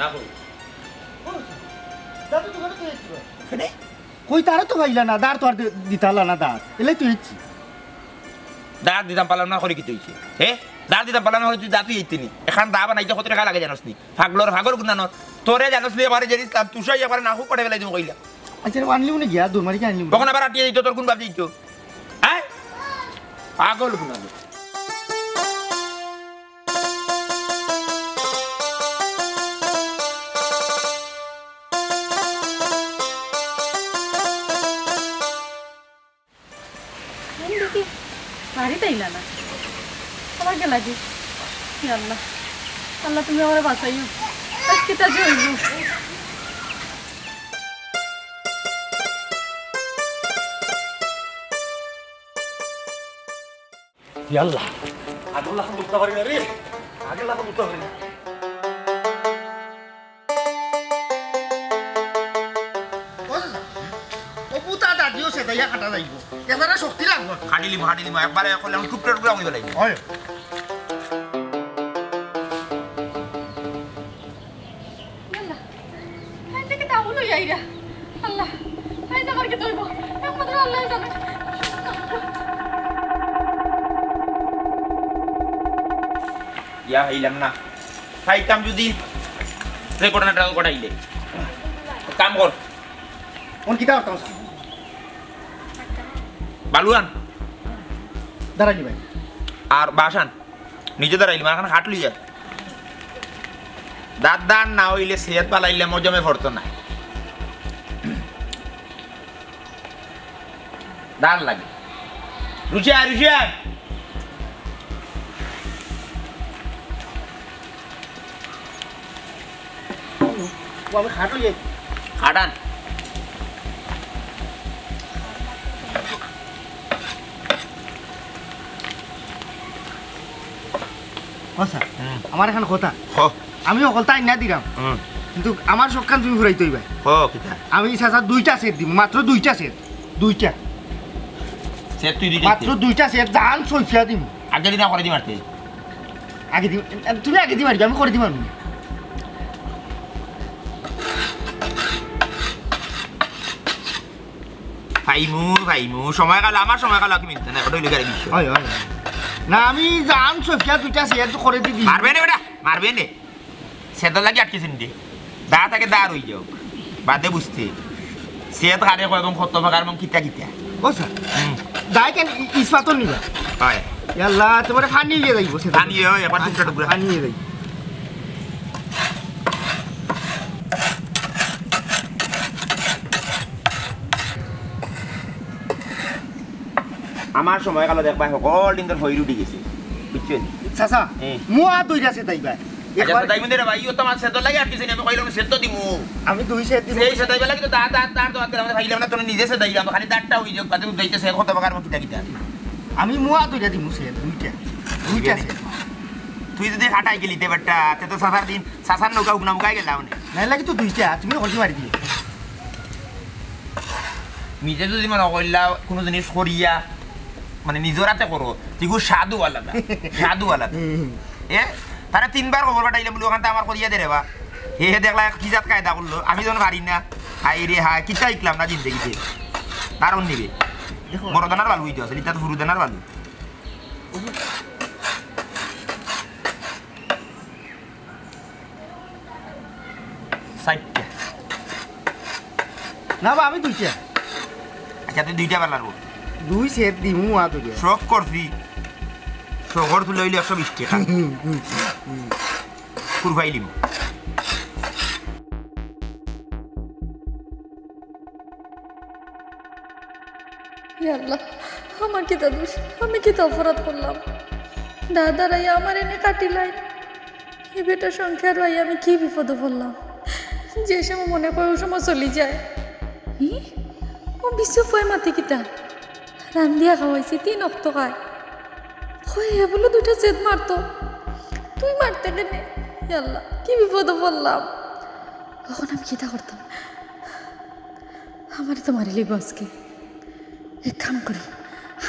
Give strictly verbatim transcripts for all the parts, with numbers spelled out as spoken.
না কই। দাদু দোকানো তো এসেছিল। কেনে? কই তারে তো পাইলা না, দাঁড় তো আর দি-, দিতালা না দাঁড়। এলাই তো এসছি। দাঁড় দিতাম পারলাম না, করি কিতা অইছে? হে? দাঁড় দিতাম পারলাম না, করি তুই দাঁড় তুই এইতে নি। এখান দা বানাইতে কত টাকা লাগে জানোস নি? ফাগলর, ফাগল গুন্দানোর। তোরে জানোস নি, এবারে যে দিতাম, তুষাই একবারে নাকু করে ফেলাই দিমু কইলা। আচ্ছা, আনলি উনি গিয়া, দৌড় মারি কি আনলি উনি? তখন আবার আটিয়ে দিত, তোর কোন বাপ দিত? হ্যাঁ? পাগল গুন্দানোর। কোন দেখি বাড়িত আইলা না? আবার গেলা দি? ইয়া আল্লাহ, আল্লাহ তুমি আমারে বাঁচাইও। আজ কিতা যে অইব? ইয়া আল্লাহ, আগর লাখান উঠতে পারি না রে, আগর লাখান উঠতে পারি না। ও, ও পুতা দাদিও সেদাইয়া কাটা যাইব। এবারে শক্তি লাগবো। খাটিলিমু, খাটিলিমু, একবারে করলে আমি টুকরা টুকরা করে ফেলাই। হয়। আল্লাহ, আইজ দেখি তাহলে আইরা। আল্লাহ, আইজ আমার কিতা অইব? একমাত্র আল্লাহ জানে। ইয়া, আইলাম না। খাইতাম যদি রেকর্ড না কটাইলে। কাম কর। কোন কিতা করতাম? বালুয়ান। দাঁড়াইনি ভাই। আর বাসান। নিজে দাঁড়াইলি, মার খান হাট লইয়া। দাঁত দাঁড় না অইলে সেহত বালাইলে মজমে পড়তো না। দাঁড় লাগে। রুচি আয়, রুচি আয়। ও, আমি খাটো যাই। খাটান। ও স্যার, হুম। আমার এখন কথা। হ। আমি হকলতা আইনা দিলাম। হুম। কিন্তু আমার শখখান তুমি ফুরাইতে হইবে। হ, কিতা? আমি চাচা দুইটা সেট দিমু, মাত্র দুইটা সেট। দুইটা। সেট তুই দুইটা মাত্র দিতে? দুইটা সেট, জান সইফিয়া দিমু। আগে দিন করে দি মারতে। আগে দিন, তুমি আগে দি মারবে, আমি করে দি মারবো। ফাইমু, ফাইমু, সময় কাল, আমার সময় কাল কি মিলতে না, ওটা হইলে গাড়ি বিশ্ব। হয়, হয়, হয়। না, আমি জান সইফিয়া দুইটা সেট করে দি দিই। মারবে না বেটা, মারবে না। সেটা লাগি আটকেছেন দে। দা তাকে দা রই যাও। বাদে বুঝতে। সেট কারে কয় এবং কত প্রকার এবং কিতা কিতা। ও স্যার, হুম। দায় কেন ই-, ইস্পাতর নিবা? হয়। ইয়াল্লা, তোমার পানি হয়ে যাইব সেটা। পানি হয়, একবার টুকরা টুকরা। পানি হয়ে যাইব। আমার সময় কালো দেখবা, সকল দিন তোর হইর উঠি গেছে, বুঝছেন? চাচা, হ্যাঁ। মুয়া দুইটা সেটাই ভাই। আচ্ছা, একবার সেটাই মনে রে ভাই, ইও তো আমার সেদ্ধ লাগে আর কিছু নেই, আমি কইলাম সেদ্ধ দিমু। আমি দুই সেট দিমু। সেই সেটাই বেলা কিন্তু দাঁত, দাঁত, দাঁত, দাঁত, দাঁত, ভাইলাম না, তোর নিজে সেটাই দিলাম, খালি দাঁতটা হই যাক, তাতে উদ্দাইতে সে কত প্রকার কিতা কিতা। আমি মুয়া দুইটা দিমু সেট, দুইটা। দুইটা সেট। তুই যদি হাঁটাই গেলি তে বেটা, তে তো চাচার দিন, চাচার নৌকা উগনা মুগাই গেলাম নে। নাই লাগে তো দুইটা, তুমি হলদি মারি দিও। নিজে যদি মনে করলা কোনো জিনিস করিয়া, মানে নিজর হাতে করো, তিগু স্বাদও আলাদা, স্বাদও আলাদা। হুম, হুম। এ, তারা তিনবার খবর পাঠাইলাম বলে, "ওখান তো আমার করিয়া দে রে বা।" হে, হে দেখলা, কি জাত কায়দা করলো, আমি যখন পারি না, হায় রে হায়, কিতা শিখলাম না জিন্দেগিতে। কারণ নিবে। দেখো। বড় দানার বালু হইতে আছে, ইটা তো হুরু দানার বালু। চাইরটা। না বা, আমি দুইটা। আচ্ছা, তুই দুইটা বেলার বল। দুই সেট দিমু, আ, দুইটা। শখ করছি। শখর তুলে হইলে একশো বিশ টাকা। হুম, হুম, হুম। কুরবাই লিমু। ইয়া আল্লাহ, আমার কিতা দোষ? আমি কিতা অপরাধ করলাম? দাদারাই আমার এনে কাটিলাই। এই বেটার সংসার হয়ে আমি কি বিপদে পড়লাম? যে সময় মনে কয়, ও সময় চলি যায়। ই? ও বিশ্ব ফয় মাতে কিতা? রান্দিয়া খাওয়াইছি, তিন অক্ত খায়। কয়, এ বলে দুইটা জেদ মারতো। তুই মারতে কেনে? ইয়া আল্লাহ, কি বিপদে পড়লাম। এখন আমি কিতা করতাম? আমারে তো মারি লইব আজকে। এক কাম করি,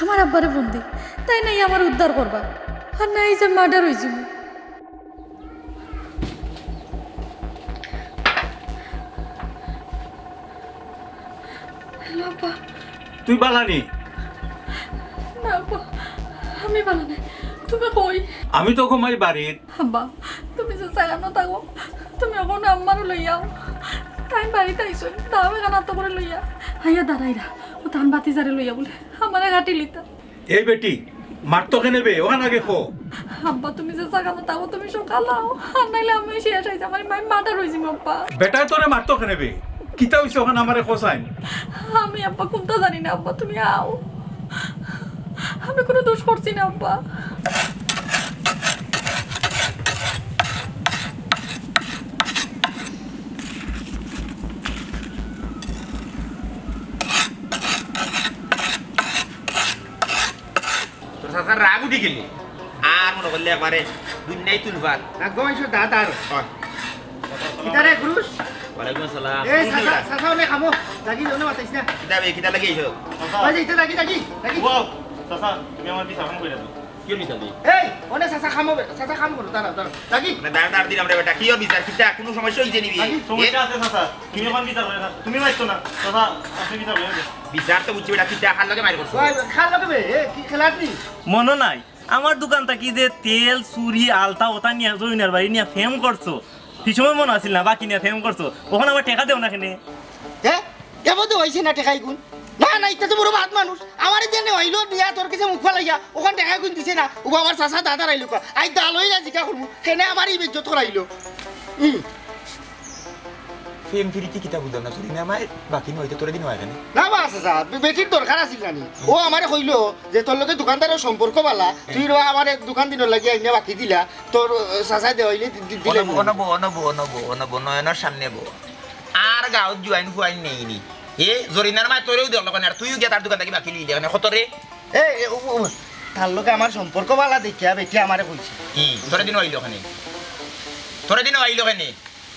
আমার আব্বারে ফোন দি, তাই নাই আমার উদ্ধার করবা, আর নাই যে মার্ডার হয়ে যাবো। হ্যালো আব্বা। তুই বালা নি? না আব্বা, আমি বালা নাই। তুমি কই? আমি তো ঘুমাই বাড়িত। আব্বা, তুমি যে জাগানো থাকো, তুমি অখন আম্মারে লইয়া আও। তাইন বাড়িত আইছইন, দাও এখান আতো করি লইয়া। আইয়া দাঁড়াইরা, ও তান ভাতিজারে লইয়া বুলে আমারে কাটিলিতা। এই বেটি, মারতো কেনে বে? অখান আগে ক। আব্বা, তুমি যে জাগানো থাকো, তুমি সকাল আও। আর নাইলে আমি শেষ অই যাইমু, আমি মার্ডার অই যাইমু আব্বা। বেটায় তোরে মারতো কেনে বে? কিতা অইছে অখান আমারে ক চাইন? আমি আব্বা কুন্তা জানি না আব্বা, তুমি আও। আমি কুনু দোষ করছি না আব্বা। তোর চাচার রাগ উঠি গেলে আর মনো করলে একবারে দুনিয়াই তুলফাল। রাগ গো মাইশো দাঁত আর। হয়। কিতারে গুরুস? ওয়ালাইকুম আসসালাম। এ চাচা, চাচা, অনে খামো। লাগি অনে মাতাইস না। কিতা বে, কিতা লাগি আইছো? ভাই, ইতা লাগি, লাগি, লাগি। ও, চাচা, তুমি আমার বিচার খান কইরা দাও। কিওর বিচার দি? এই, অনে চাচা খামো বে, চাচা খাম করো, দাঁড়াও, দাঁড়াও। লাগি। না, দাঁড়াও, দাঁড়াও, দিলাম রে বেটা। কিওর বিচার? কিতা? কুনু সমস্যা অইছে নি বে? লাগি। সমস্যা আছে চাচা। তুমি অখন বিচার করে না। তুমি মারছো না। চাচা, আপনি বিচার করে দেন। বিচার তো বুঝছি বেটা, কিতা কার লগে মাইর করছো? ভাই, কার লগে বে? এ, কি খেলার নি? মনো নাই? আমার দোকান থাকি যে তেল, চুড়ি, আলতা, ওতা নিয়া জরিনার বাড়ি নিয়া ফেম করছো। হি সময় মনো আছিল না, বাকি নিয়া ফেম করছো। অখন আবার টেকা দেও না কেনে? হে? এ বদে অইছে না টেকাই গুন? না, না, ইতা তো বড় বাদ মানুষ। আমারে যে নেওয়াইলো, নিয়া তোর কাছে মুখ ফালাইয়া, অখান টেকাই গুন দিছে না। ও বাবার চাচা দাদার আইলো কা। আই দাল অইয়া জিকা করমু, কেনে আমারে ইজ্জত করাইলো? হুম। প্রেম প্রীতি কিতা বুঝলাম না, চুরি না মাই বাকি নয় তো তোরে দিন হয় কেনে? না বা চাচা, বে-, বেটির দরকার আছিল না নি? ও আমারে কইলো যে তোর লগে দোকানদারর সম্পর্ক বালা, তুই রে আমারে দোকান দিনর লাগি আইনা বাকি দিলা, তোর, আহ, চাচায় দেওয়াইলে দি-, দি-, দিলে অনবো, নি? অনবো, অনবো, অনবো, অনবো, নয়নর সামনে বো। আর গাঁওত জুয়াইন ফুয়াইন নেই নি। এ, জরিনার মায় তোরেও দেখলো কেনে, আর তুইও গিয়া তার দোকান থাকি বাকি লিলি কেনে, কত রে? এ, এ, ও, ও, তার লগে আমার সম্পর্ক বালা দেখিয়া বেটি আমারে কইছে। কি? তোরে দিন আইলো কেনে? তোরে দিন আইলো কেনে?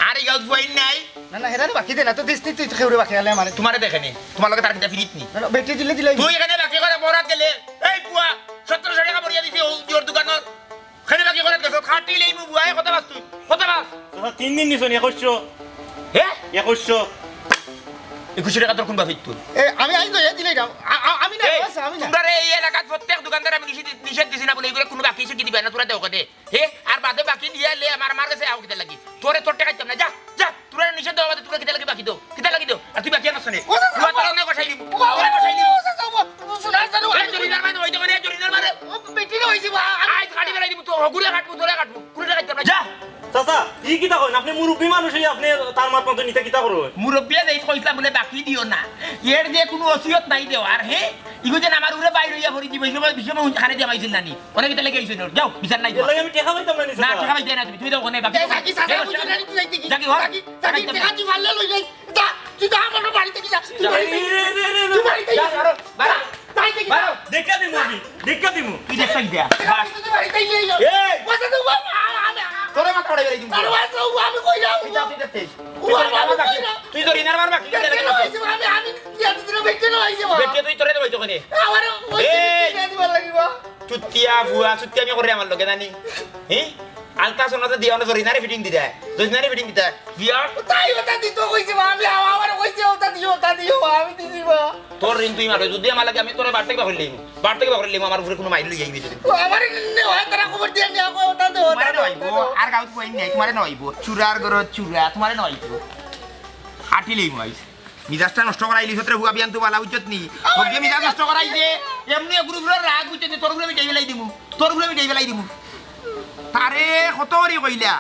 আর এই গাঁওত ফুয়াইন নাই? না, না, হেরারে বাকি দে না, তো দিস নি তুই তো খেউরে বাকি আলে আমারে। তোমারে দেখে নি? তোমার লগে তার কিতা ফিরিত নি? না, না, বেটি দিলে দিলাই। তুই এখানে বাকি করে বরাত গেলে, এই পুয়া, সতেরোশো টেকা ভরিয়া দিছে ও জোর দোকানর। কেনে বাকি করাত গেছো? খাটি লেইমু বুয়ায়, কত পাস তুই? কত পাস? চাচা, তিন দিন নিছনি, একুশশো। হে? একুশশো। একুশশো টেকা তোর কুন বাপের তোর? এ, আমি আইজ লইয়া দিলাই না। আ-, আ-, আমি না, এই, বস, আমি না। তোমরা রে এই এলাকাত প্রত্যেক দোকানদার আমি নিষেধ, নিষেধ দিছি না বলে, এগুলা কুনু বাকি ছুটি দিবা না, তোরা দেও কেনে? হে? আর বাদে বাকি নিয়া লে আমার, আমার কাছে আও কিতা লাগি? তোরে তোর টেকা দিতাম না, যা, যা। তোরা নিষেধ দেওয়া বাদে তোরা কিতা লাগি বাকি দেও? কিতা লাগি দেও? আর তুই বাকি আনছ না? ও চাচা, তোরা, তোরা অন্য কষাই দিব। ও বাবা, তোরা কষাই দিব। ও চাচা, ও, ও শোনা, শোনা, ও এই জরিনার মানে, ওই দোকানে জরিনার মানে। ও বেটি না হইছে, বা, আমি আইজ কাটি বেলাই দিব, তো হগুরে কাটবো, তোরে কাটবো। কুনু টেকা দিতাম না। যা। চাচা, ই কিতা কইন? আপনি মুরব্বি মানুষ, এই আপনি তার মাত মতো নিতে কিতা করো? মুরব্বিয়ে দেই কইছিলাম বলে বাকি দিও না। এর যে কুনু ওসিয়ত নাই দেওয়ার, হে? ইগো যে আমার উরে বাইর হইয়া পড়ি দিব, এই সময়, এই সময় উনি খানে দিয়া পাইছিল না নি? অনেক ইতা লেগে আইছো, যাও, বিচার নাই এর তোমার। লাগি আমি টেকা পাইতাম না নি, না, চাচা। টেকা পাইতে না তুমি, তুমি যাও ওখানে বাকি এ, যাও। যাকি, চাচা, যাও, বুঝি না নি, তুই যাইতে কি? যাকি, ঘর। যাকি, যাকি, যাকি। টেকা তুই পারলে লই যাই। যা, তুই যা, আমার বাড়িত থাকি যা। তুই যা। বাড়িত থাকি। এ, এ, এ, এ, এ, তুই বাড়িত থাকি। যা, যা, যা। বাড়ি থাকি যা। বারো, বারো। দেখা দিমু আমি, দেখা দিমু। তুই দেখতে কি দেয়া? তুই বাড়িত থাকি, তুই বাড়িত থাকি, এই, এই, এই। এই। বসে তো বাবা, আ-, আ-, আ-, তোরে মাথা ফাটাই বেড়াই দিমু। আরে বাবা, তো আমি কই যাও? তুই যা, তুই দেখতে। ও বাবা, আমি কই যাও? তুই তো রিনার মার বাকি, তুই দেখতে দেখতে পাইছি, আমি, আমি বিয়া দিতে না, বেঁচে না হইছে, বাবা। বেঁচে তুই তোরে দেবো তো ওখানে। আমার ওই এই। বিয়া দিবার লাগি, বাবা। চুতিয়া, বুয়া, চুতিয়া আমি করে আমার লগে জানি। হ্যাঁ? আলতা সোনাতে দিয়া অনে জরিনারে ফিটিং দিতা। জরিনারে ফিটিং দিতা। দিয়া। তাই ওটা দিত কইছে, মা, আমি আ-, আমার কইছে, ওটা দিও, ওটা দিও, মা, আমি দিছি, মা। তোর ঋণ তুই মারবে, যদি আমার লাগে আমি তোরে বাড়ি থাকি বার করিলিমু। বাড়ি থাকি বার করিলিমু, আমার উপরে কুনু মাইর লই আইবি যদি। ও, আমার নেওয়া, তারা খবর দিয়া নেওয়া, ওটা দে, ওটা তোমারে দে, নইবো, ওটা দে। আর গাউত কই নাই, তোমারে নইবো। চুরার ঘরো চুরা, তোমারে নইবো। আটিলিমু আইস। মিজাজটা নষ্ট করাইলিছত রে ফুয়া বিয়ান, তুই বালা বুঝছত নি? তোর যে মিজাজ নষ্ট করাইছে, এমনে এগুর উপরে রাগ উঠছে, তোর উপরে আমি ডেই বেলাই দিমু, তোর উপরে আমি ডেই বেলাই দিমু। তারে কত করি কইলা?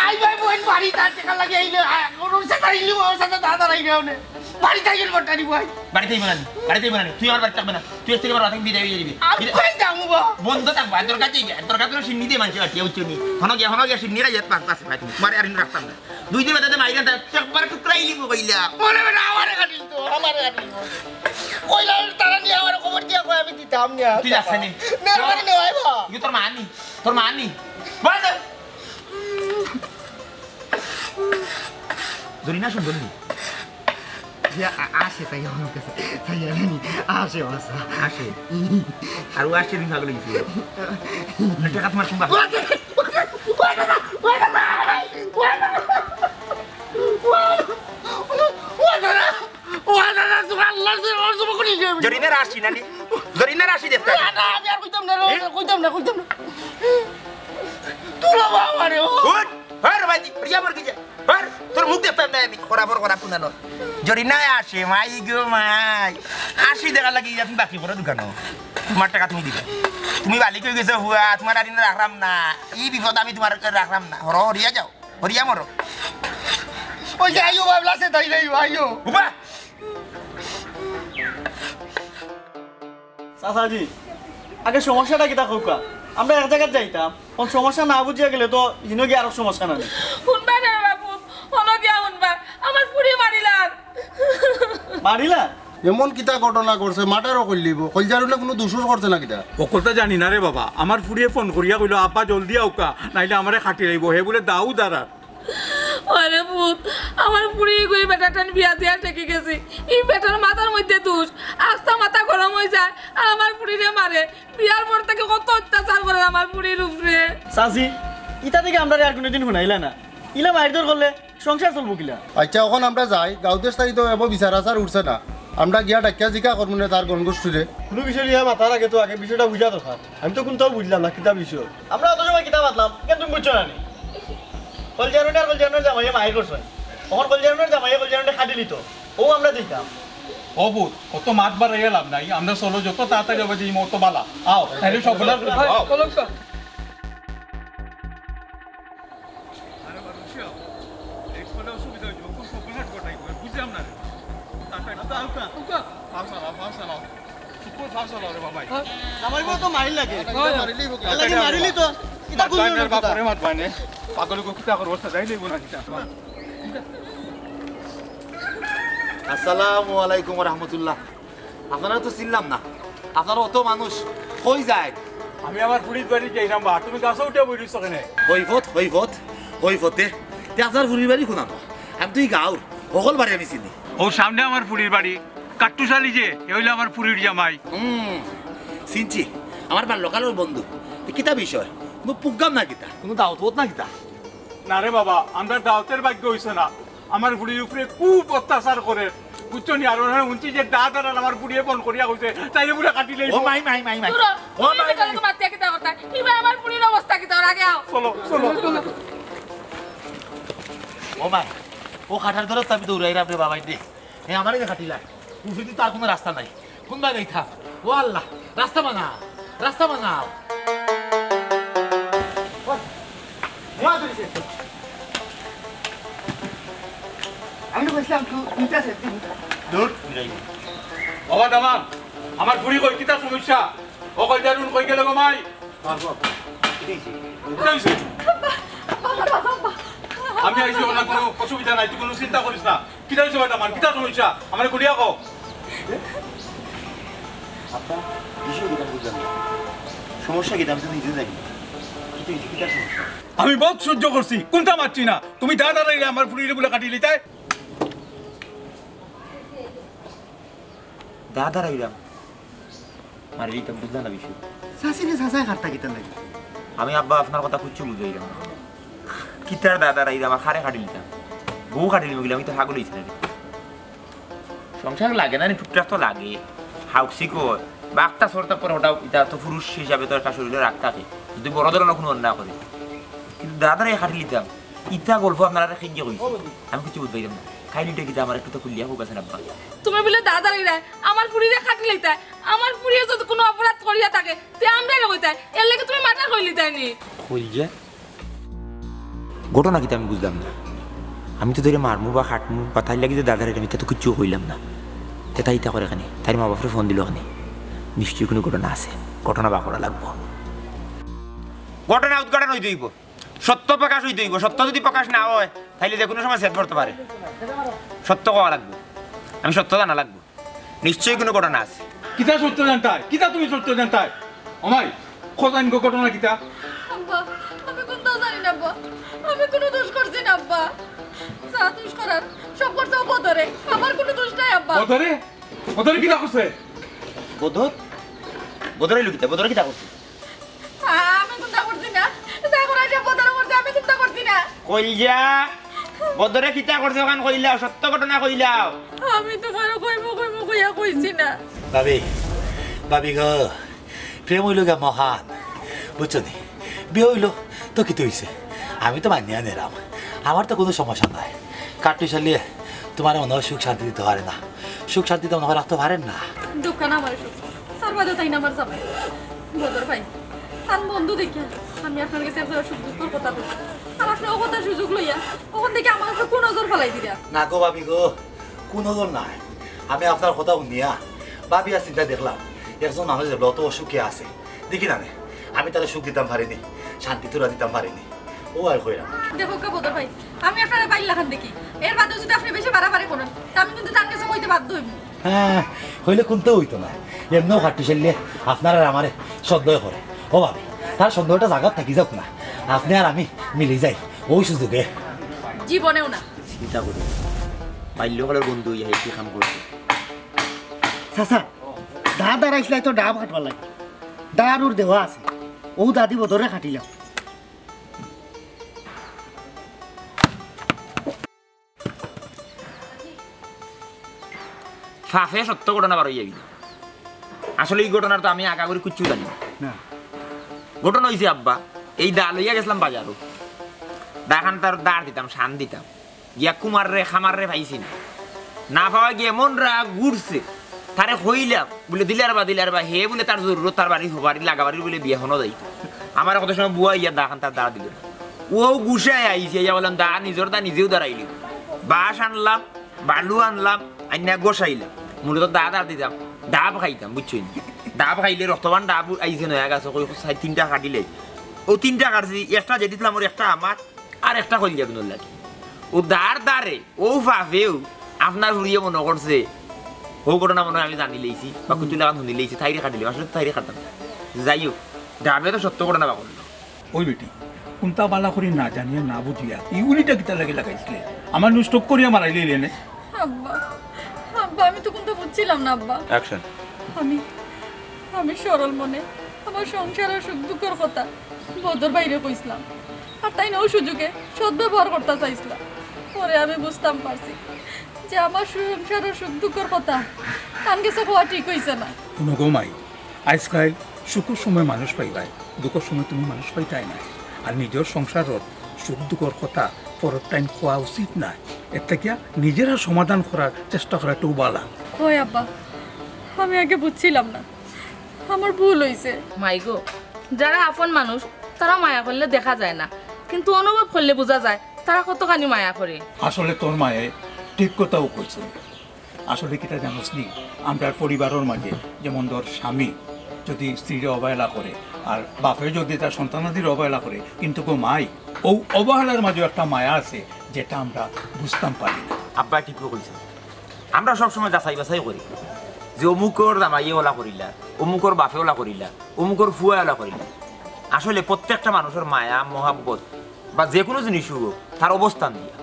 আই ভাই, বোন বাড়ি তার টেকা লাগে আইলে, আ, ওর সাথে আইলে, ওর সাথে দাদা আইলে ওনে। বাড়ি তাই গেল বটানি ভাই। বাড়িত আইবো না নি, বাড়িত আইবো না নি, তুই আমার বাড়িত থাকবে না, তুই আজকে আমার বাড়ি থাকি বিদায় হয়ে যাবি। আমি বিদায় কই যাবো বা? বন্ধ থাকবা, দরকার যাইবে, দরকার তো সিন্নি দিয়ে মানছে বাটিয়া উঠছে নি। হনো গিয়া, হনো গিয়া সিন্নি রাইয়াত পাস, পাস, পাস, তোমার আর রাখতাম না। দুই দিন বাদে মাইরা দা, একবার টুকরাই লিবো কইলা। মনে মনে আমারে কাটিল তো, আমারে কাটিল তো। কইলা তারা নিয়া আমারে খবর দিয়া কয় আমি দিতাম না। তুই যাস নি? না, আমারে নেওয়াই বা। ইগু তোর মা নি? তোর মা নি? বল দে। জরিনা সুন্দর নি? ইয়া, আ-, আসে তাই আমার কাছে। তাই জানি, আসে বাসা। আসে? আর ও আসে দিন পাগল হইছে। না, টাকা তোমার কুম্বা। জরিনার আশি নানি? জরিনার আশি দেখতে? না, না, আমি আর কইতাম না, রে, এ? কইতাম না, কইতাম না। তোরা বাবা রে, ও। উঠ, হর ভাইজি, রিয়া মর গেছে। হর, তোর মুখ দেখতাম না আমি, খরাবর খরাব কুনানো। জরিনায় আশি, মাই গো মাই। আশি দেখার লাগি তুমি বাকি করো দোকানো। তোমার টাকা তুমি দিবে। তুমি বালিক হয়ে গেছো হুয়া, তোমার আর ইনো রাখলাম না। এই বিপদ আমি তোমার রাখলাম না। হরো, হরিয়া যাও। হরিয়া মরো। ওই যে আইও বাবলা সে তাই নাই, আইও। উবা! চাচাজি, আগে সমস্যাটা কিতা কউক্কা? আমরা এক জাগাত যাইতাম, অখন সমস্যা না বুঝিয়া গেলে তো হিনো গিয়া আরো সমস্যা নানি। হুনবা না বাপু, হনো গিয়া হুনবা, আমার ফুড়ি মারিলার। মারিলা? এমন কিতা ঘটনা ঘটছে, মার্ডারও করিলিবো। কইলজারুনে কুনু দুষ করছে না কিতা? অকলতা জানি না রে বাবা, আমার ফুড়িয়ে ফোন করিয়া কইলো, "আব্বা জলদি আউক্কা, নাইলে আমারে কাটিলাইবো।" হে বুলে দাউ দাঁড়ার। আরে পুত, আমার ফুড়ি গই বেটাটান বিয়া দিয়া ঠেকি গেছি। ই বেটার মাথার মধ্যে দুষ, আস্তা মাথা গরম অই যায়, আর আমার ফুড়িরে মারে। বিয়ার পর থাকি কত অত্যাচার করে আমার ফুড়ির উপরে। চাচি, ইতা থাকি আমরারে আর কুনুদিন হুনাইলা না। ইলা মাইরধর করলে সংসার চলবো কিলা? আচ্ছা, অখন আমরা যাই, গাউত দেশ থাকি তো এবো বিচার আচার উঠছে না। আমরা গিয়া ডাকিয়া জিকা করমু নে তার গণগোষ্ঠীরে। কুনু বিষয় লইয়া মাতার আগে তো আগে বিষয়টা বুঝা দরকার। আমি তো কুনটাও বুঝলাম না, কিতা বিষয়? আমরা অত সময় কিতা মাতলাম, কেন তুমি বুঝছো না নি? কলজারুনে আর কলজারুনের জামাইয়ে মাইর করছইন। অখন কলজারুনের জামাইয়ে কলজারুনরে কাটিলিতো। ও আমরা দিতাম। ও পুত, অত মাত বাড়াইয়া লাভ নাই। আমরা চলো, যত তাড়াতাড়ি অইবো যে অত বালা। আও, তাইলে সব বলার আও। আরে বাবা, রুশিয়া, লেট করলে অসুবিধা অইবো। কোন সর্বনাশ ঘটাইবো, বুঝলাম না রে। তাড়াতাড়ি। আচ্ছা, আচ্ছা। আচ্ছা। ফাঁস চালাও, ফাঁস চালাও। চুপ করে ফাঁস চালাও রে বাবাই। হ্যাঁ। জামাই বউ তো মাইর লাগে। হ্যাঁ। মারিলি তো। এটা কোন ধরনের কথা? বাপরে মাত বানে। পাগল কো কিতা করবো, সাজাই লইবো না কিতা? আসসালামু আলাইকুম ওয়া রাহমাতুল্লাহ। আপনারা তো চিনলাম না, আপনারা অত মানুষ, কই যায়? আমি আমার ফুড়ির বাড়ি যাইরাম বা, তুমি গাছো উঠে বই রইছো কেনে? হইফত, হইফত, হইফতে। তে আপনার ফুড়ির বাড়ি কুনানো? আমি তো ই গাঁওর, হকল বাড়ি আমি চিনি। ও সামনে আমার ফুড়ির বাড়ি, কাট্টুশালী যে, এ অইলো আমার ফুড়ির জামাই। হুম, চিনছি, আমার বাল্যকালর বন্ধু। তে কিতা বিষয়? কুনু প্রোগ্রাম না কিতা? কুনু দাওয়াত না কিতা? না রে বাবা, আমরার দাওয়াতের ভাগ্য অইছে না। আমার ফুড়ির উপরে খুব অত্যাচার করে, বুঝছো নি? আর অনে হুনছি যে দাদার আর আমার ফুড়িয়ে ফোন করিয়া কইছে, তাইরে বুলে কাটিলাইবো। ও মাই, মাই, মাই, মাই। দূর হ, ও তুমি মাই, বেকার মাই। তো মাতিয়া কিতা করতা? ইবা আমার ফুড়ির অবস্থা কিতা অর আগে আও। চলো, চলো, চলো। ও মাই, ও কাটার ধরো তো আমি দৌড়াইরাম রে বাবাইরে। হে আমারে যে কাটিলা। উফিদি তো আর কুনু রাস্তা নাই। কুনবায় যাইতাম? ও আল্লাহ, রাস্তা বানাও, রাস্তা বানাও। ওই, নোয়া ধরিছে। আমি তো কইছিলাম, তুই, তুই তো আছে, তুই। দূর, তুই যাইবি। বাবা, দামান, আমার ফুড়ি কই, কিতা সমস্যা? ও কই, দারুন কই গেল গো মাই? বাবা, বাবা, কিতা হইছে? কিতা হইছে? বাবা, বাবা, বাবা। আমি আইছি, অখন কুনু অসুবিধা নাই, তুই কুনু চিন্তা করিস না। কিতা হইছে বেটা আমার? কিতা সমস্যা? আমারে খুলিয়া কও। আব্বা, বিষয় কিতা বুঝলাম না। সমস্যা কিতা আমি তো নিজে জানি না। কিতা হইছে? কিতা সমস্যা? আমি বউত সহ্য করছি, কুনতা মাতছি না। তুমি দাদার আইলে আমার ফুড়িরে বুলে কাটিলিতায়। দাদার আইলাম। মারিলিতাম, বুঝলা না বিষয়? চাচিরে চাচায় কাটতা কিতা লাগি? আমি আব্বা আপনার কথা কুচ্ছু বুঝাইলাম না। কিতার দাদার আইলাম, আর কারে কাটিলিতাম? বউ কাটিলিমু কিলা, আমি তো পাগল অইছি না রে। সংসার লাগে না নি, টুকটাক তো লাগে। হাউক শিকর, বাক্তা সরতা করে ওটা, ইটা তো পুরুষ হিসাবে তো একটা শরীরে রাগ থাকে। যদি বড় ধরনের কুনু অন্যায় করে। কিন্তু দাদারে কাটিলিতাম, ইতা গল্প আপনারারে কেঙ্গিয়ে কইছি? আমি কিচ্ছু বুঝ পাইলাম না। কাহিনীটা কিতা আমার একটু তো খুলিয়া কউক্কা ছাইন আব্বা। তুমি বুলে দাদার আইলায়, আমার ফুড়িরে কাটিলিতায়, আমার ফুড়িয়ে যদি কুনু অপরাধ করিয়া থাকে, তে আমরারে কইতায়, এরলাগি তুমি মার্ডার করিলিতায় নি। কইল যে? ঘটনা কিতা আমি বুঝলাম না। আমি তো তাইরে মারমু বা কাটমু বা তাইর লাগি যে দাদার আইলাম, ইতা তো কিচ্ছু কইলাম না। তে তাই ইতা করে কেনে? তাইর মা বাপরে ফোন দিলো কেনে? নিশ্চয়ই কুনু ঘটনা আছে, ঘটনা বার করা লাগবো। ঘটনা উদ্ঘাটন অইতে অইবো। সত্য প্রকাশ অইতে অইবো। সত্য যদি প্রকাশ না অয়, তাইলে যেকুনু সময় ছেদ পড়তে পারে। সত্য কওয়া লাগবো। আমি সত্য জানা লাগবো। নিশ্চয়ই কুনু ঘটনা আছে। কিতা সত্য জানতায়? কিতা তুমি সত্য জানতায়? ও মাই, কও ছাইন গো ঘটনা কিতা? আব্বা, আমি কুন্তাও জানি না আব্বা। আমি কুনু দুষ করছি না আব্বা। যা দুষ করার, সব করছে ও বদরে। আমার কুনু দুষ নাই আব্বা। বদরে? বদরে কিতা করছে? বদর? বদরে লুকিতে, বদরে কিতা করছে? আমি কুন্তা করছি না। যা করার যে বদরে করছে, আমি কুন্তা করছি না। কইল যে, বদরে কিতা করছে অখান কইলাও, সত্য ঘটনা কইলাও। আমি তুমারে কইমু, কইমু, কইয়া কইছি না। ভাবি, ভাবি গো, প্রেম অইলো গা মহান, বুঝছো নি? বিয়া অইলো তো কিতা অইছে? আমি তো মানিয়া নিরাম, আমার তো কুনু সমস্যা নাই। কাট্টু শালিয়ে তুমারে মনে অয় সুখ শান্তি দিতো পারে না, সুখ শান্তি তো মনে অয় রাখতো পারের না। দোকান আমার সুখ, তার বাদেও তাইন আমার জামাই। বদর ভাই, তান বন্ধু দেখিয়া আমি আপনার গেছে একজরা সুখ দুঃখর কথা কইছি। আর আপনে অউ কথার সুযোগ লইয়া অখন থাকি আমার উপরে কুনজর ফালাই দিরা। না গো ভাবি গো, কুনজর নায়। আমি আপনার কথা হুনিয়া ভাবিয়া চিন্তা দেখলাম, একজন মানুষ যে অত অসুখে আছে, দেখি না নে, আমি তারে সুখ দিতাম পারি নি, শান্তি থুড়া দিতাম পারি নি। অউ আর কইরাম। দেখউক্কা বদর ভাই, আমি আপনারে ভাইর লাখান দেখি। এর বাদেও যুদি আপনে বেশি বাড়াবাড়ি করইন, তে আমি কিন্তু তান গেছে কইতে বাধ্য অইমু। হ্যাঁ, কইলে কুন্তা অইতো না। এমনেও কাট্টু শালিয়ে আপনার আর আমারে সন্দেহ করে। ও ভাবি, তার সন্দেহটা জাগাত থাকি যাউক না। আপনে আর আমি মিলি যাই, অউ সুযোগে। জীবনেও না। চিন্তা করি, বাল্যকালর বন্ধু অইয়া হে কি কাম করছে। চাচা, দা দাঁড়াইছলায় তো ডাব কাটবার লাগি। দা আরুর দেওয়া আছে, অউ দা দি বদররে কাটিলাও। ফাফে সত্য ঘটনা বারইয়া গেল। আসলে ই ঘটনার তো আমি আগাগোড়ি কিচ্ছু জানি না। না। ঘটনা অইছে আব্বা, এই দা লইয়া গেছলাম বাজারো, দাখান তার দার দিতাম, শান দিতাম, গিয়া কুমাররে খামাররে পাইছি না। না পাওয়া গিয়া এমন রাগ উঠছে, তারে কইলাম বুলে, "দিলার বা, দিলার বা।" হে বুলে তার জরুরত, তার বাড়ি, হবাড়ি, লাগাবাড়ির বুলে বিয়া হনো যাইতো। আমারে কত সময় বুয়াইয়া দাখান তার দা দিল না। অউ গুসায় আইছি, আইয়া কইলাম, "দা নিজর দা নিজেউ দাঁড়াইলি।" বাঁশ আনলাম, বালু আনলাম, আইনা গোসাইলাম। মূলত দা দা দিতাম, ডাব খাইতাম, বুঝছইন? ডাব খাইলে রক্তবান ডাব আইছে নয়া গাছো, কই সাইড তিনটা কাটিলে। অউ তিনটা কাটছি, একটা যে দিছলাম, ওর একটা আমার, আর একটা কইল যাবে নল্লাকি। অউ দার দারে, অউ ফাফেউ, আপনার ফুড়িয়ে মনো করছে, অউ ঘটনা মনো অয় আমি জানিলাইছি, বা কুতুলা গান হুনিলাইছি, তাইরে কাটিলে, আসলে তো তাইরে কাটতাম না। যাই হোক, ডাবে তো সত্য ঘটনা বা করলো। ওই বেটি, কুন্তা বালা করি না জানিয়া না বুঝিয়া ইগুলিটা কিতা লাগি লাগাইছিলে? আমার নু স্ট্রোক করিয়া মারাইলে ইলে নে। আব্বা, আব্বা, আমি তো কুন্তা বুঝছিলাম না, আব্বা। অ্যাকশন। আমি, আমি সরল মনে আমার সংসারর সুখ দুঃখর কথা বদর ভাইরে কইছলাম, আর তাইন অউ সুযোগে সদ্ব্যবহার করতা চাইছলা। পরে আমি বুঝতাম পারছি যে আমার সংসারর সুখ দুঃখর কথা তান গেছে কওয়া ঠিক অইছে না। হুনো গো মাই, আইজকাইল সুখর সময় মানুষ পাইবায়, দুঃখর সময় তুমি মানুষ পাইতায় নায়। আর নিজর সংসারর সুখ দুঃখর কথা পরর টাইম কওয়া উচিত নায়। এর থাকিয়া নিজেরা সমাধান করার চেষ্টা করাটাউ বালা। অয় আব্বা, আমি আগে বুঝছিলাম না, আমার ভুল অইছে। মাই গো, যারা আপন মানুষ, তারা মায়া করলে দেখা যায় না, কিন্তু অনুভব করলে বুঝা যায় তারা কতখানি মায়া করে। আসলে তোর মায়ে ঠিক কথাউ কইছে। আসলে কিতা জানোস নি, আমরার পরিবারর মাঝে যেমন ধর স্বামী যদি স্ত্রীরে অবহেলা করে, আর বাপে যদি তার সন্তানাদিরে অবহেলা করে, কিন্তু গো মাই, অউ অবহেলার মাঝেও একটা মায়া আছে, যেটা আমরা বুঝতাম পারি না। আব্বা ঠিকউ কইছে। আমরা সবসময় যাচাই বাছাই করি যে অমুকর জামাইয়ে অলা করিলা, অমুকর বাপে অলা করিলা, অমুকর ফুয়ায় অলা করিলা। আসলে প্রত্যেকটা মানুষর মায়া, মহাব্বত বা যে কুনু জিনিস অউক, তার অবস্থান দিয়া।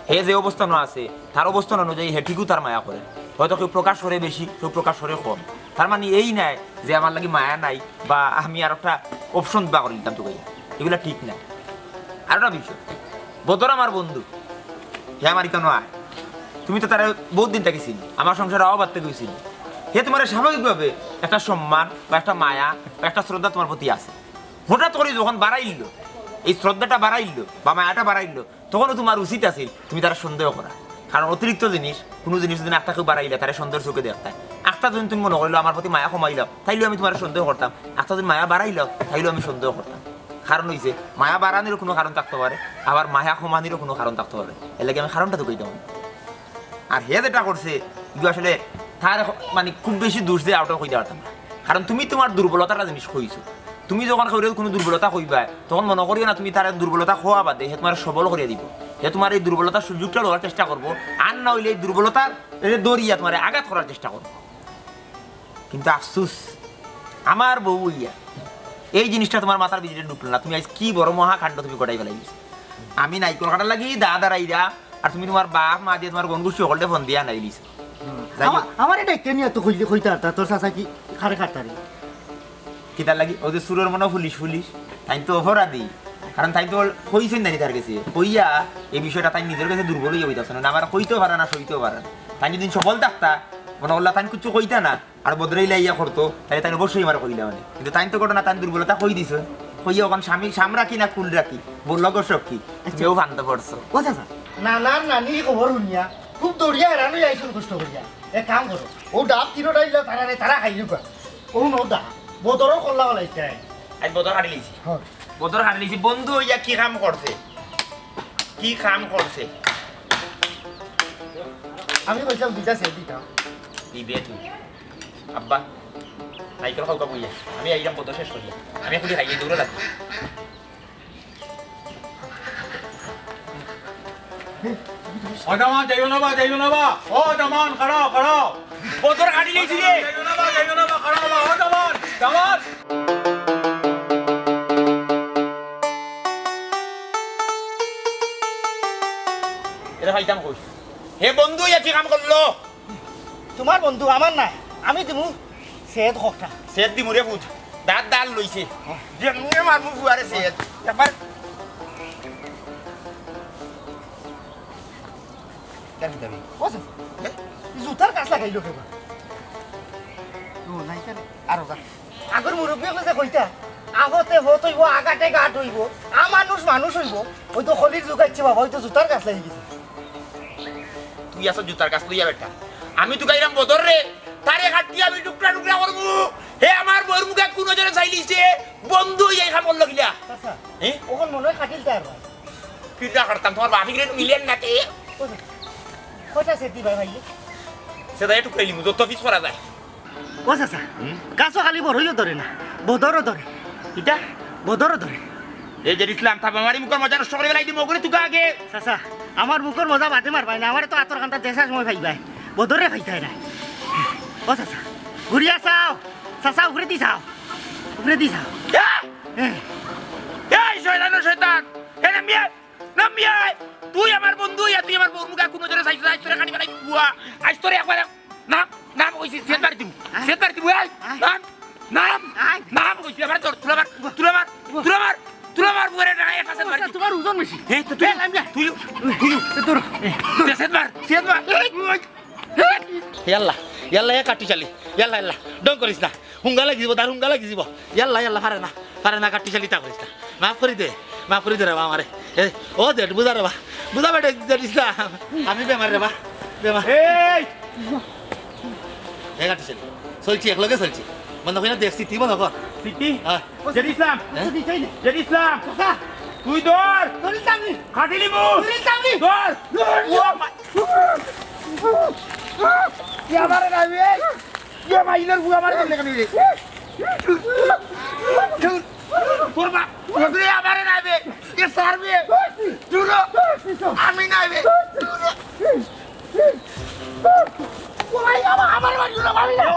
হে যে অবস্থানো আছে, তার অবস্থান অনুযায়ী হে ঠিকউ তার মায়া করে। হয়তো কেউ প্রকাশ করে বেশি, কেউ প্রকাশ করে কম। তার মানে এই নায় যে আমার লাগি মায়া নাই বা আমি আর একটা অপশন বার করি দিতাম তোকে। ইগুলা ঠিক নায়। আর একটা বিষয়, বদর আমার বন্ধু, হে আমার ইকানো আয়। তুমি তো তারে বউত দিন থাকি চিনো, আমার সংসার আওয়ার বাদ থাকিউ চিনো। হে তুমারে স্বাভাবিকভাবে একটা সম্মান বা একটা মায়া বা একটা শ্রদ্ধা তুমার প্রতি আছে। হঠাৎ করি যখন বাড়াইলো, এই শ্রদ্ধাটা বাড়াইলো বা মায়াটা বাড়াইলো, তখনউ তুমার উচিত আছিল তুমি তারে সন্দেহ করা। কারণ অতিরিক্ত জিনিস, কুনু জিনিস যদি একটা কেউ বাড়াইলে তারে সন্দেহর চউখে দেখতায়। একটা যদি তুমি মনো করিলাও আমার প্রতি মায়া কমাইলাও, তাইলেউ আমি তুমারে সন্দেহ করতাম। একটা যদি মায়া বাড়াইলাও, তাইলেউ আমি সন্দেহ করতাম। কারণ অইছে, মায়া বাড়ানিরও কুনু কারণ থাকতো পারে, আবার মায়া কমানিরও কুনু কারণ থাকতো পারে। এরলাগি আমি কারণটা তুকাইতাম। আর হে যেটা করছে, ইগু আসলে তার এখ-, মানে, খুব বেশি দোষ যে অউটা কইতাম পারতাম না। কারণ তুমি তুমার দুর্বলতার জিনিস কইছো। তুমি যখন কেউরে কুনু দুর্বলতা কইবায়, তখন মনো করিও না তুমি তার দুর্বলতা কওয়া বাদে হে তুমারে সবল করিয়া দিবো। হে তুমার এই দুর্বলতার সুযোগটা লওয়ার চেষ্টা করবো, আর না অইলে এই দুর্বলতারে ধরিয়া তুমারে আঘাত করার চেষ্টা করবো। কিন্তু আফসুস, আমার বউ অইয়া এই জিনিসটা তুমার মাথার ভিতরে ঢুকলো না। তুমি আইজ কি বড় মহাকাণ্ড তুমি ঘটাই ফালাইলিছো। আমি নাইকল কাটার লাগি দা দাঁড়াইরা, আর তুমি তুমার বাপ মা দিয়া তুমার গনগুষ্টি হকলরে ফোন দিয়া আনাইলিছো। যাই হোক। আমা-, আমারে ডাইক্কা নিয়া তো কইলে কইতা পারতা, তোর চাচা কি খারে কাটতারি? কিতার লাগি? অউ যে চুরর মনো পুলিশ পুলিশ, তাইন তো অপরাধী। কারণ তাইন তো কইছইন না নি তার গেছে। কইয়া এই বিষয়টা তাইন নিজর গেছে দুর্বল অইয়া কইতাছে না, না আমার কইতেও পারে না, সইতেও পারে না। তাইন যদি সবল থাকতা, মনে করলা তাইন কিচ্ছু কইতা না, আর বদরে ইলা ইয়া করতো, তাইলে তাইন অবশ্যই আমারে কইলা মানে। কিন্তু তাইন তো ঘটনা, তাইন দুর্বলতা কই দিছে। কইয়া অখন স্বামী সাম রাখি না কুল রাখি, বলল গো সখী, আচ্ছা। তুমিও ফান্দো পড়ছো। ও চাচা, নানার নানি খবর হুনিয়া খুব দৌড়িয়া হেরান অইয়া আইছইন কষ্ট করিয়া। এক কাম করো, অউ ডাব তিনোটা ইলা তারারে, তারা খাইলিবা। অউ নও দা, বদরর কল্লা বালাইছে। আজ বদর কাটিলিছি। হ্যাঁ। বদর কাটিলিছি, বন্ধু অইয়া কি কাম করছে? কি কাম করছে? আমি কইছিলাম দুইটা সেট দিতাম। দিবে তুই। আব্বা, নাইকল খাউক্কা বইয়া। আমি আইলাম বদর শেষ করিয়া। আমি এখুনি খাইয়া দৌড়ো লাগবো। ও দামান, যাইও না বা, যাইও না বা। ও দামান, খাড়াও, খাড়াও। বদর কাটিলিছি রে। যাইও না বা, যাইও না বা, খাড়াও বা। ও দামান, দামান। এটা খাইতাম কই? হে বন্ধু, ইয়া কি কাম করলো? তুমার বন্ধু, আমার নায়। আমি দিমু সেট খকটা। সেট দিমু রে পুত। দাঁত দাঁত লইছে। যেমনে মারমু ফুয়ারে সেট। একবার দাবি দাবি। ও চাচা, হে? জুতার কাছ লাগাইলো কেবা? ও, নাই কেনে? আরো যা। আগর মুরব্বি অকলে যে কইতা, "আগতে হত অইবো, আগাতে গাত অইবো, আ মানুষ মানুষ অইবো।" অউ তো কলির যুগ আইছে বাবা, অউ তো জুতার কাছ লাগি গেছে। তুই আছস জুতার কাছ লইয়া বেটা। আমি তো গাইলাম বদর রে, তারে কাটি আমি টুকরা টুকরা করমু। হে আমার বউর মুখে কুনু নজরে চাইলিছে, বন্ধু অইয়া এই কাম করলো কিলা? চাচা, এ? অখন মনে অয় কাটিল তার ভাই। কিতা করতাম, তুমার বাফি গিরে মিলেন না তে। ও চাচা, কয়টা সেট দিবা ভাই? সেটা টুকরাইলিমু, যত পিস করা যায়। ও চাচা, হুম? গাছো খালি বড়ইও ধরে না, বদরও ধরে। কিতা? বদরও ধরে। এ জেড ইসলাম, থাবা মারি মুখর মজা নষ্ট করি ফালাই দিমু, ওগুলো তুকা আগে। চাচা, আমার মুখর মজা বাদে মারবায় না, আমারে তো আতর কান্তা দেশার সময় পাইবায়, বদরে পাইতায় না। ও চাচা, ঘুরিয়া চাও, চাচা উপরেদি চাও, উপরেদি চাও। এ? এ। এই শয়তান, ও শয়তান, এ নামিয়া, নামিয়া, তুই আমার বন্ধু, ইয়া তুই আমার বউর মুখে কুনু নজরে চাইছস, আইজ তোরে কাটি ফালাই দিমু, আইজ তোরে একবার নাম, নাম কইছি, সেট মারি দিমু। আয়। সেট মারি দিমু, এই। আয়। নাম, নাম, আয়। নাম কইছি, আবার ধর, তুলা মার, তুলা মার, তুলা মার, তুলা মার, পরে না, একটা সেট মারি দিমু। তুমার ওজন বেশি। এই তো তুই, এ, লাম যা। তুই, তুই, এ, ধর। এ, সেট মার, সেট মার। এই। ওই। ইয়াল্লা, ইয়াল্লা, এ কাটি চালি। ইয়াল্লা, ইয়াল্লা। ঢং করিস না। হুঙ্গা লাগি যিবো, দার হুঙ্গা লাগি যিবো। ইয়াল্লা, ইয়াল্লা, পারে না। পারে না, কাটি চালি তা করিস না। মাফ করি দে, মাফ করি দে রে বা আমারে। এ, ও জেড, বুঝা রে বা। বুঝা বেটা, জেড ইসলাম। আমি বেমার রে বা, বেমার। এই! এ কাটি চালি। চলছি, একলগে চলছি। বন্ধ করি না, দেখ, সিটি বন্ধ কর। সিটি? হ্যাঁ। জেড ইসলাম। হ্যাঁ? জেড ইসলাম। চাচা। তুই ধর। ধরিস না আমি। কাটি নিবো। ধরিস না আমি। ধর। ধর। ও মা-, তুই আমারে না বে। ইয়ে মাইলের বুয়া মারে দিলে কেন রে? তোর মা, তোর আমারে না বে। এ সার বে। দূর হ। আমি না বে। দূর হ। ওই বাবা, আমার বাড়ি হলো বাড়ি না।